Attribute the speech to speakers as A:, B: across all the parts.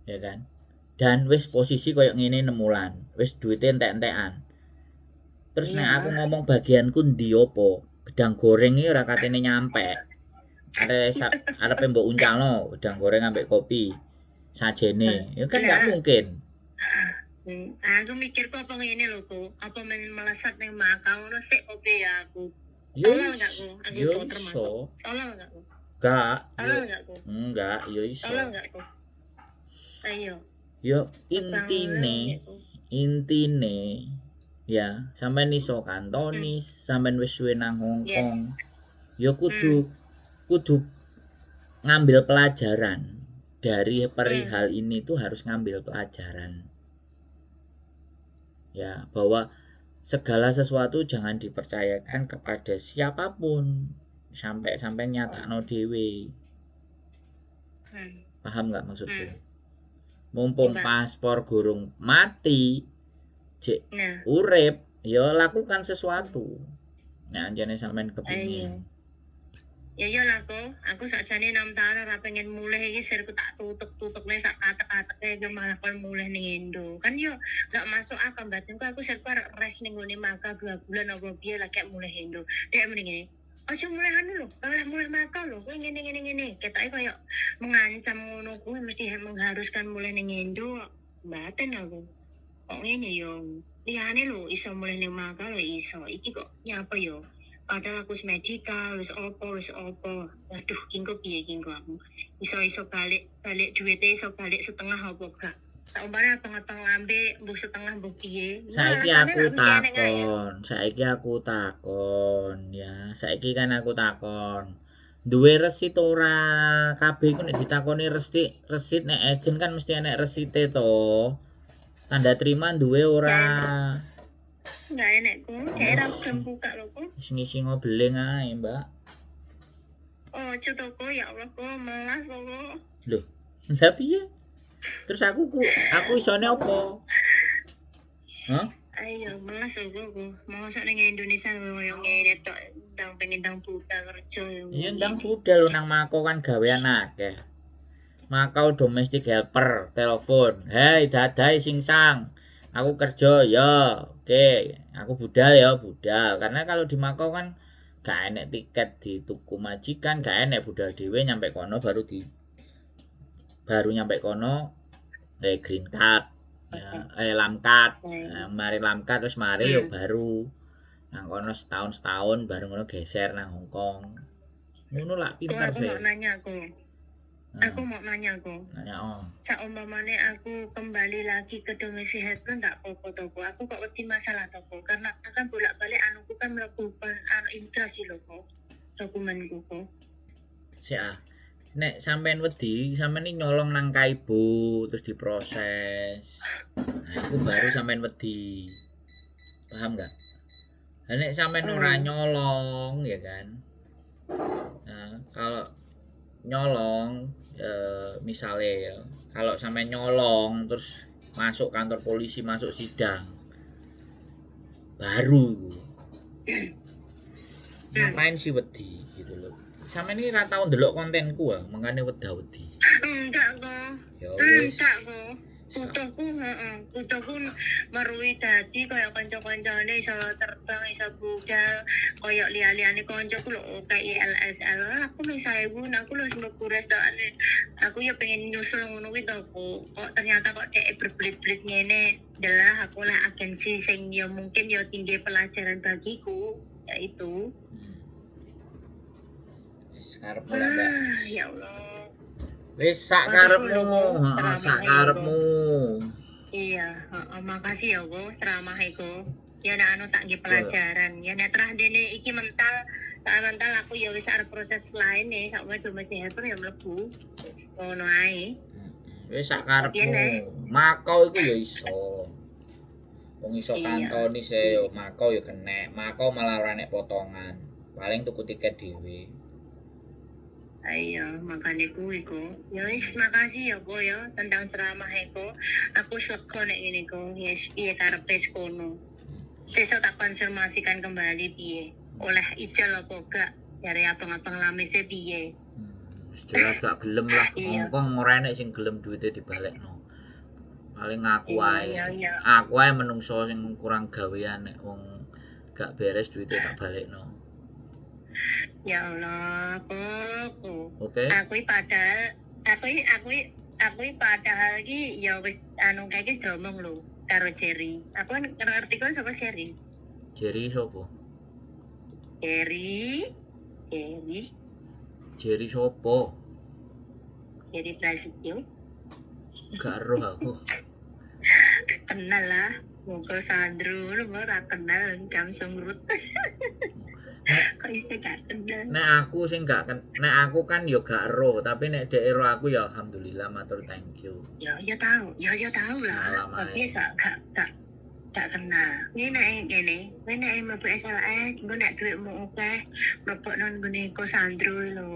A: Ya kan? Dan wis posisi koyo ngene 6 wulan, wis duwite entek-entekan. Terus nek aku ngomong bagianku ndi opo? Gedang goreng iki ora katene nyampe. Arepe mbok uncalno gedang goreng ambek kopi sajene. Ya kan gak
B: Lah.
A: Mungkin.
B: Aku mikir kok apa ngene lho kok, apa men melesat ning Makau ngono sik opo ya aku.
A: Yo
B: Tolol gak ku? Aku
A: yo
B: kok termasuk.
A: Iso.
B: Tolol gak ku?
A: Gak, yo
B: Tolol gak ku?
A: Enggak, yo iso.
B: Tolol gak ku? Ayo.
A: Yo intine, intine ya sampean iso kantonis, sampean wis suwe nang Hong Kong. Yo kudu kudu ngambil pelajaran dari perihal ini tuh, harus ngambil pelajaran. Ya, bahwa segala sesuatu jangan dipercayakan kepada siapapun sampai sampai nyatakno dhewe. Paham nggak maksudku?
B: Hmm.
A: Mumpung
B: Paham.
A: Paspor gurung mati, jek urip, ya lakukan sesuatu. Nek anjene sampean kepingin.
B: Ya iya lah kok, aku sakjane 6 tahun ora pengen mulih iki, sirku tak tutup-tutupne, tak katek-kateke, yo malah kon mulih ning Indo. Kan yo gak masuk akal batinku, aku sirku arep rest ning nggone Makau 2 bulan apa piye, lah kayak mulih Indo. Dek mending ngene. Aja mulih anu lho, malah mulih Makau lho, kowe ngene ngene ngene. Ketoke koyo mengancam ngono kuwi, mesti mengharuskan mulih ning Indo. Batin aku. Kok ngene yo. Liyane lho iso mulih ning Makau lho iso. Iki kok nyapa yo? Padahal aku wis medical, wis opo, wis opo. Waduh, kingko piye kingko aku? Iso-iso balik, balik duitnya iso balik setengah apa gak? Tak umpamane abang-abang lambe mbuh setengah mbuh piye.
A: Saiki
B: Nah, rasane
A: aku
B: lak mesti enek ae.
A: Takon, saiki aku takon ya. Saiki kan aku takon. Duwe resit ora? Kabeh iku nek ditakoni resit, resit nek agent kan mesti enek resite to. Tanda terima duwe ora?
B: Enggak enek ku, daerah gelem buka lho ku.
A: Wis ngisi ngobeling ae, Mbak.
B: Oh, toko ya Allah ku melas kok.
A: Loh, lah piye? Terus aku isone opo? Hah?
B: Ayo, melas aku ku. Mosok ning Indonesia koyo ngene tok, ndang pengen ndang budal kerja yo.
A: Iya, ndang budal nang Makau kan gawean akeh. Makau domestic helper, telepon. "Hei, dadai singsang. Aku kerja ya." Oke, aku budal ya, budal. Karena kalau di Makau kan gak enek tiket di tuku majikan, gak enek, budal dhewe, nyampe kono baru nyampe kono green card ya, lam card. Nah, mari lam card terus mari yo baru nang kono setahun setahun, baru ngono geser nang Hong Kong. Ngono lah
B: Kok
A: pinter
B: aku
A: sih.
B: mau nanya aku. Aku mau nanya aku.
A: Nanya oh.
B: Saumpamane aku kembali lagi ke domestic helper nggak apa-apa toko. Aku kok wedi masalah toko karena kan bolak-balik anuku kan mlebu anu imigrasi lho kok. Dokumenku kok.
A: Sik ah. Nek sampean wedi, sampean ini nyolong nang Kaibo terus diproses. Nah, iku baru sampean wedi. Paham nggak? Lah nek sampean ora nyolong ya kan. Nah, kalau nyolong misalnya ya, kalau sampean nyolong terus masuk kantor polisi, masuk sidang, baru iku. Ngapain sih wedi gitu loh. Sampean ini ra tau ndelok kontenku ah, makane weda-wedi.
B: Enggak kok.
A: Ya wis.
B: Enggak kok. Butuhku, heeh. Butuhku meruhi dadi kaya kanca-kancane iso terbang, iso budal, kaya liya-liyane kancaku lho kayak ILSL. Aku mung 1000, aku lho wis mlebu restokane. Aku ya pengen nyusul ngono kuwi to, kok. Kok ternyata kok dhek berbelit-belit ngene. Delah aku lah agensi sing ya mungkin ya tinggi pelajaran bagiku, ya itu.
A: Wis karepmu lah, Mbak.
B: Ah, ya Allah.
A: Wis sak
B: Matur
A: karepmu,
B: suwun,
A: heeh,
B: ceramah
A: sak
B: iku.
A: karepmu.
B: Iya, heeh, makasih ya Bu, ceramah iku. Ya nek anu tak nggih pelajaran. Ya nek terah dene iki mental, tak mental aku ya wis arep proses lain nih, sakmene domestic helper ya mlebu. Wis ngono ae.
A: Wis sak karepmu.
B: Piye, Nek?
A: Makau iku ya iso. Wong iso kantonis e yo Makau ya kenek. Makau malah ora nek potongan. Paling tuku tiket dhewe.
B: Ayo, makane kuwi ku. Ya wis makasih ya Bu ya tentang ceramah iku. Aku wis lega nek ngene iku. Ya wis piye karepe wis kono. Sesuk tak konfirmasikan kembali piye. Oleh ijol apa gak dari abang-abang lamise piye.
A: Wis jelas gak gelem lah.
B: Iya.
A: Hongkong ora enek sing gelem duwite dibalekno. Paling aku ae.
B: Iya.
A: Aku ae menungso sing kurang gawean, nek wong gak beres duwite tak balekno.
B: Ya Allah, aku.
A: Oke.
B: Aku iki padahal aku iki padahal iki ya wis anu kae iki diomong lho karo Jerry. Aku kan ngerti kan sapa Jerry.
A: Jerry sopo?
B: Jerry Jerry
A: Jerry sopo?
B: Jerry Prasetyo.
A: Gak roh aku.
B: Kenal lah. Muka Sandro lu ora kenal Kamsung Rut.
A: Nek
B: Kok iso gak kenal?
A: nek aku sing gak nek aku kan yo gak roh, tapi nek dhek roh aku ya alhamdulillah, matur thank you.
B: Ya ya tahu, ya ya tahu lah.
A: Salam
B: Tapi
A: ae.
B: gak kenal. Ini nek ngene, kowe nek mlebu SLS, engko nek dhuwitmu akeh, mlebokno nggone Ko Sandro lho.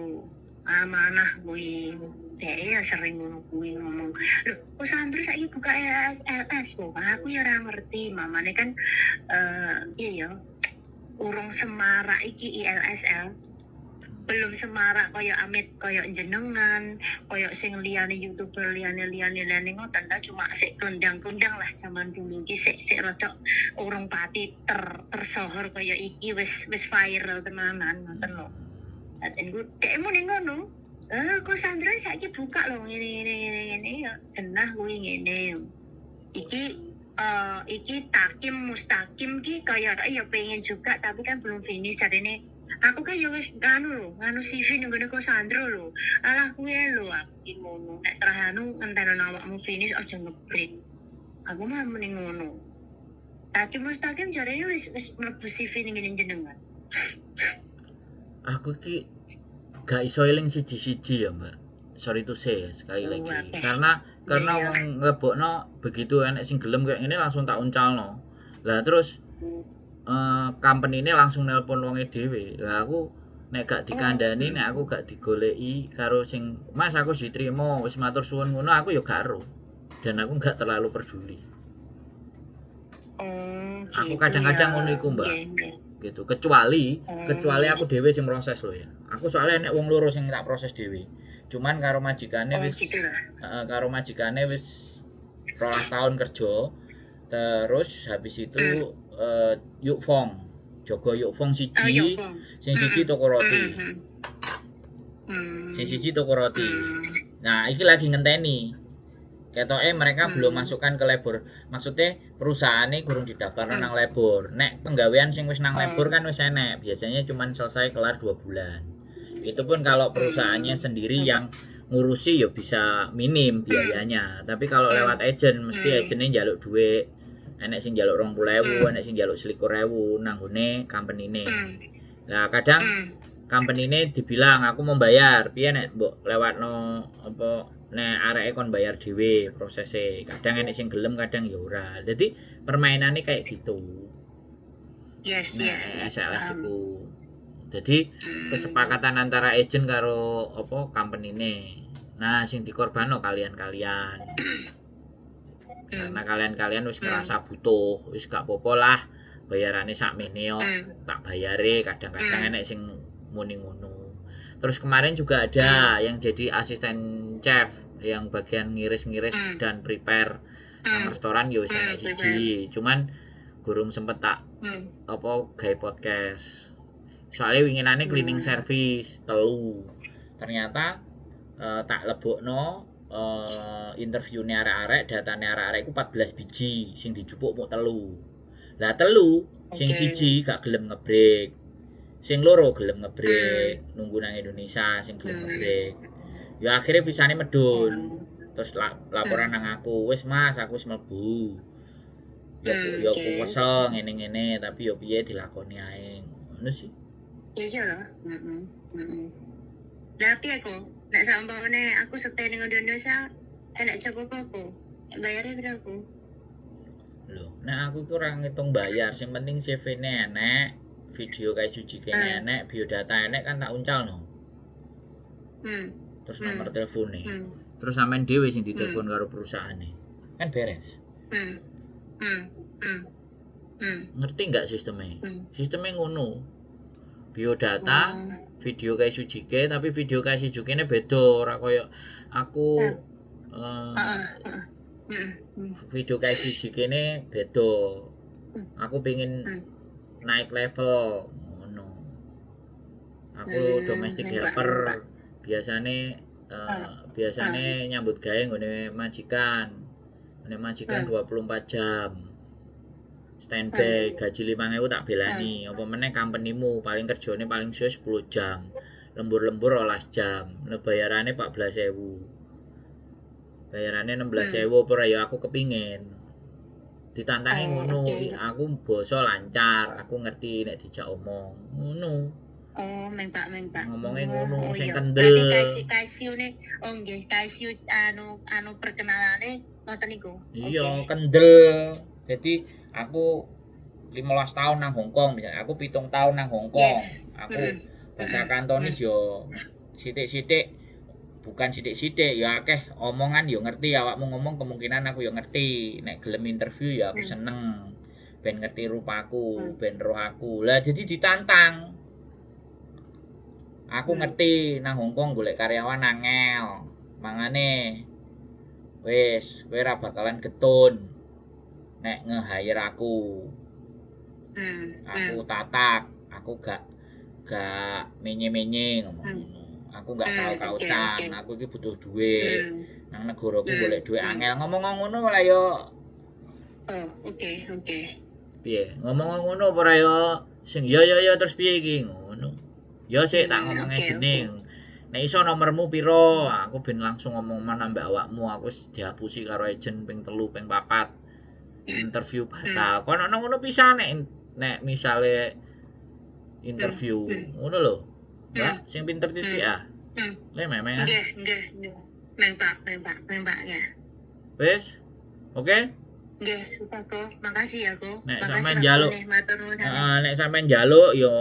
B: Amanah kuwi. Dhek ya sering ngono kuwi ngomong. Lho, Ko Sandro saiki buka SLS kok. Aku ya ora ngerti, mamane kan iya ya. Urung semarak iki ILSL. Belum semarak kaya Amit, kaya jenengan, kaya sing liyane YouTuber liyane liyane liyane ngoten ta, cuma sik kondang-kondang lah zaman dulu iki sik sik rada urung pati tersohor kaya iki wis wis viral tenanan ngoten lho. Batinku dhek muni ngono. Eh, kok Sandra saiki buka lho ngene ngene ngene ngene ya genah kuwi ngene. Iki iki Takim Mustaqim ki kaya ya pengen juga tapi kan belum finish jarene. Aku kan ya wis nganu lho, nganu CV ning nggone Ko Sandro lho. Alah kuwi lho aku ki ngono. Nek terah anu ngenteni awakmu finish aja ngebreak. Aku mah muni ngono. Takim Mustaqim jarene wis wis mlebu CV ning ngene jenengan.
A: Aku ki gak iso eling siji-siji ya, Mbak. Sorry to say ya, sekali
B: Oh,
A: lagi.
B: akeh.
A: Karena
B: Iya.
A: wong nglebokno begitu enek sing gelem kayak ngene langsung tak uncalno. Lah terus company ini langsung nelpon wonge dhewe. Lah aku nek gak dikandani, nek aku gak digoleki karo sing Mas aku diterima wis matur suwun ngono aku ya gak ero. Dan aku gak terlalu peduli.
B: Oh,
A: Aku
B: gitu
A: kadang-kadang
B: ya.
A: ngono iku, Mbak.
B: Nggih, nggih.
A: Gitu. Kecuali kecuali
B: Oh.
A: aku dhewe sing proses lho ya. Aku soalnya nek wong loro sing tak proses dhewe. Cuman karo majikane
B: Oh,
A: wis
B: gitu lah.
A: heeh, karo majikane wis 12 tahun kerja. Terus habis itu Yuk Fong. Jogo Yuk Fong
B: Oh, iya,
A: siji,
B: Bang.
A: sing siji toko roti. Sing siji toko roti. Nah, iki lagi ngenteni. Ketoke mereka belum masukkan ke labor. Maksudnya perusahaannya kurang didaftarno nang labor. Nek penggawean sing wis nang labor kan wis enek. Biasanya cuman selesai kelar 2 bulan. Itu pun kalau perusahaannya sendiri yang ngurusi ya bisa minim biayanya. Tapi kalau lewat agent mesti agentnya njaluk duit. Enek sing njaluk 20.000, enek sing njaluk 21.000 nang nggone company-ne. Lah kadang company ini dibilang aku mau bayar piye nek mbok lewatno apa nek areke kon bayar dhewe prosese, kadang enek sing gelem kadang ya ora, jadi permainannya kayak gitu
B: Yes,
A: nek
B: yes, yes.
A: SLS
B: Paham.
A: iku. Jadi kesepakatan antara agent karo apa company ini, nah sing dikorbano kalian-kalian karena kalian-kalian wis ngerasa butuh, wis gak apa-apa lah bayarannya sakmene kok tak bayare, kadang-kadang enek sing muni ngono. Terus kemarin juga ada yang jadi asisten chef yang bagian ngiris-ngiris dan prepare nang restoran yo wis enek
B: Prepare.
A: siji, cuman gurung sempet tak apa gawe podcast soalnya winginane cleaning service telu ternyata tak lebokno interviewnya arek-arek, datane arek-arek iku 14 biji sing dijupuk mung telu. Lah telu sing siji gak gelem ngebreak, sing loro gelem ngebreak, nunggu nang Indonesia sing gelem ngebreak ya akhirnya visane medun. Terus laporan nang aku, wis Mas aku wis mlebu ya ya aku kesel ngene-ngene tapi ya piye dilakoni ae ngono sih.
B: Iya loh. Lah piye kok? Nek saumpamane aku stay ning Indonesia, enek job apa aku? Bayarnya piro aku?
A: Loh, nek aku kurang ngitung bayar, sing penting CV-ne enek, video kayak cuci kene enek, biodata enek kan tak uncalno. Terus nomor telepone. Terus sampean dhewe sing ditelepon karo perusahaane. Kan beres. Ngerti nggak sistemnya? Sistemnya ngono. Biodata, video kayak Sujike, tapi video kayak Sujike beda, ora koyo aku eh,
B: Heeh, heeh. Heeh.
A: Video kayak Sujike ini beda. Aku pingin naik level ngono. Aku domestic
B: Mbak,
A: helper
B: Mbak.
A: biasane biasane nyambut gawe nggone majikan. Nggone majikan 24 jam. Standby gaji 5.000 tak belani. Apa meneh companymu paling kerjane paling suwe 10 jam. Lembur-lembur 12 jam. Lah bayarane 14.000. Bayarane 16.000 apa ora ya aku kepingin. Ditantangi
B: Oh,
A: ngono,
B: oke.
A: Aku basa lancar, aku ngerti nek dijak omong. Ngono.
B: Oh, meng Pak, meng Pak.
A: Ngomongnya
B: Oh,
A: ngono,
B: oh
A: sing
B: iya.
A: kendel.
B: Berarti kasih kasih oh nggih, kasih anu anu perkenalane ngoten niku.
A: Iya,
B: Oke.
A: kendel. Jadi aku 15 tahun nang Hong Kong misalnya, aku 7 tahun nang Hong Kong.
B: Yes.
A: Aku bahasa Kantonis yo sithik-sithik, bukan sithik-sithik ya akeh omongan yo ngerti, awakmu ngomong kemungkinan aku yo ngerti. Nek gelem interview ya aku seneng. Ben ngerti rupaku, ben roh aku. Lah jadi ditantang. Aku ngerti nang Hong Kong golek karyawan angel. Mangane wis kowe ora bakalan getun nek nge-hire aku. Aku tatak, aku gak menye-menye ngomong ngono. Aku gak tau kaucan, aku iki butuh duit. Nang negaraku golek duit angel. Ngomong ngono lah yo.
B: Oh, oke.
A: Piye? Ngomong ngono apa ora yo? Sing ya ya ya terus piye iki ngono. Ya sik tak ngomong jeneng. Nek iso nomormu piro? Aku ben langsung ngomong mana mbak awakmu, aku wis dihapusi karo agent ping 3, ping 4. Interview batal. Kono ngono pisan nek nek misale interview ngono lho. Mbak, sing pinter titik ah. Le memeng ah.
B: Nggih, nggih, nggih. Meng Pak, meng Pak, meng Pak ya.
A: Wis. Oke?
B: Nggih, sudah kok. Makasih ya kok.
A: Nek
B: Makasih
A: sampean
B: Pak
A: njaluk.
B: Kuneh, matur nuwun sanget.
A: Heeh, nek sampean njaluk yo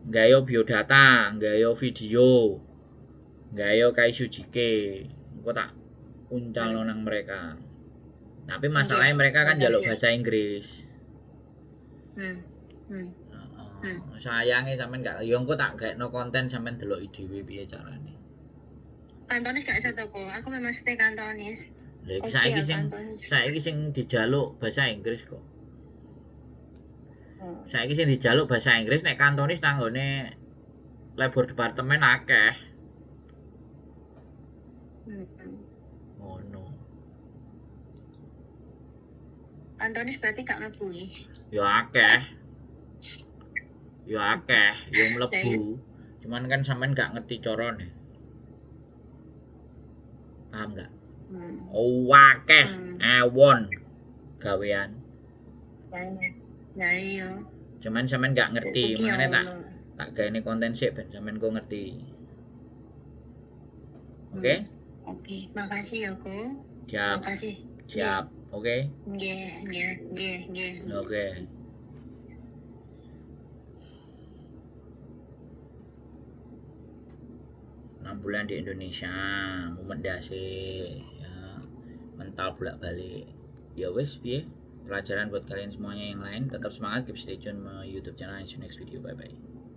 A: nggawe biodata, nggawe video, nggawe kaisujike. Engko tak uncalno nang mereka. Tapi masalahnya mereka kan njaluk
B: Makasih ya.
A: bahasa Inggris. Heeh. Sayange sampean gak yo engko tak gaekno konten sampean deloki dhewe piye carane.
B: Kantonis gak iso to kok. Aku memang stay Kantonis.
A: Lha iki
B: Oke,
A: saiki
B: ya,
A: sing
B: Kantonis.
A: saiki sing dijaluk bahasa Inggris kok.
B: Oh.
A: Saiki sing dijaluk bahasa Inggris nek Kantonis nang nggone labor departemen akeh. Ngono.
B: Kantonis berarti gak mlebu iki.
A: Ya akeh. Ya akeh, ya mlebu. Cuman kan sampean gak ngerti carane. Paham gak? Oh, akeh ewon gawean.
B: Ya iya.
A: Cuman sampean gak ngerti,
B: Iki ya
A: makanya tak
B: ngono.
A: tak gaene konten sik ben sampean kok ngerti. Oke?
B: Oke, makasih ya kok.
A: Siap,
B: Makasih.
A: siap. Oke?
B: Nggih, nggih, nggih, nggih.
A: Oke. Enam bulan di Indonesia, mumet ndase, ya, mental bolak-balik. Ya wis piye? Pelajaran buat kalian semuanya yang lain, tetap semangat, keep stay tune my YouTube channel. See you next video. Bye bye.